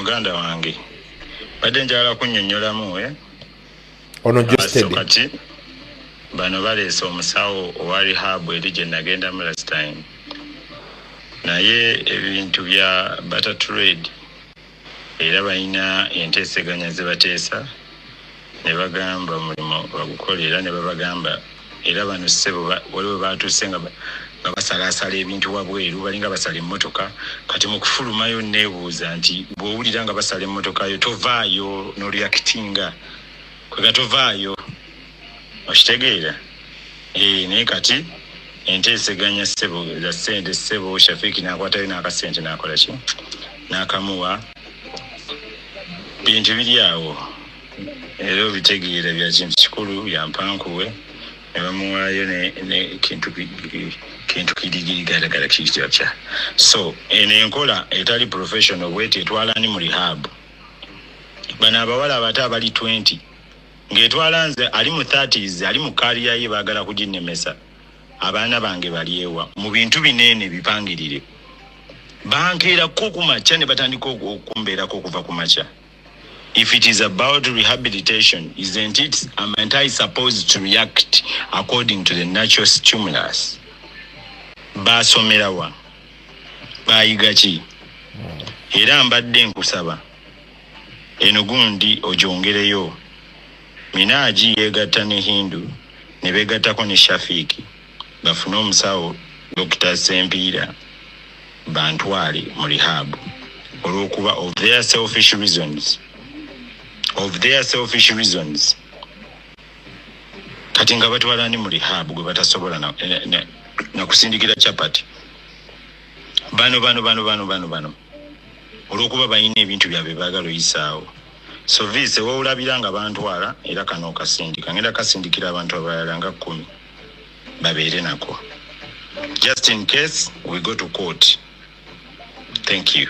Muganda wange, badde njagala kunnyonnyolamu, eh? Ono So Geosteady. Kati bano baleese omusawo owa rehab eri gye nagendamu last time, naye ebintu bya barter trade, era balina enteeseganya ze bateesa ne bagamba omulimu bagukola, era ne babagamba era bano ssebo waliwo batuuse nga basalaasala ebintu wabweru, balinga basala emmotoka. Kati mu kufulumayo neebuuza nti bw'owulira nga basala emmotoka yo, tovaayo n'oreactinga kwega, tovaayo, okitegeera? Eh, naye kati enteeseganya ssebo za ssente, ssebo Shafiiki n'akwatayo n'akasente n'akola ki, n'akamuwa. Bintu biri awo era obitegeera bya kintu kikulu byampankuwe ne bamuwaayo ne kintu kirigirigalagala kikya. So eno enkola etali professional bweti etwala ni mu rehab. Bano abawala abato abali 20 ng'etwala nze ali mu 30s, ali mu career ye, baagala kuginnemesa. Abaana bange balyewa mu bintu bineene bipangirire. Bankeerako ku makya ne batandika okumbeerako okuva ku makya. If it is about rehabilitation, isn't it, am I supposed to react according to the natural stimulus? Basomerawa? Bayiga ki? Era mbadde nkusaba eno gundi ogyongereyo. Minaaji yeegatta ne Hindu ne beegattako ne Shafiiki bafune omusawo Dr Sempiira bantwale mu rehab olw'okuba of their selfish reasons, of their selfish reasons. Kati nga batwala ni mu rehab gwe batasobola na kusindikira chapati? Bano bano bano bano bano bano olw'okuba balina ebintu byabwe baagala oyisaawo. So vice wowulabira nga bantwala, era kano okasindika, ngenda kasindikira abantu abalala nga 10 babeere nako just in case we go to court. Thank you.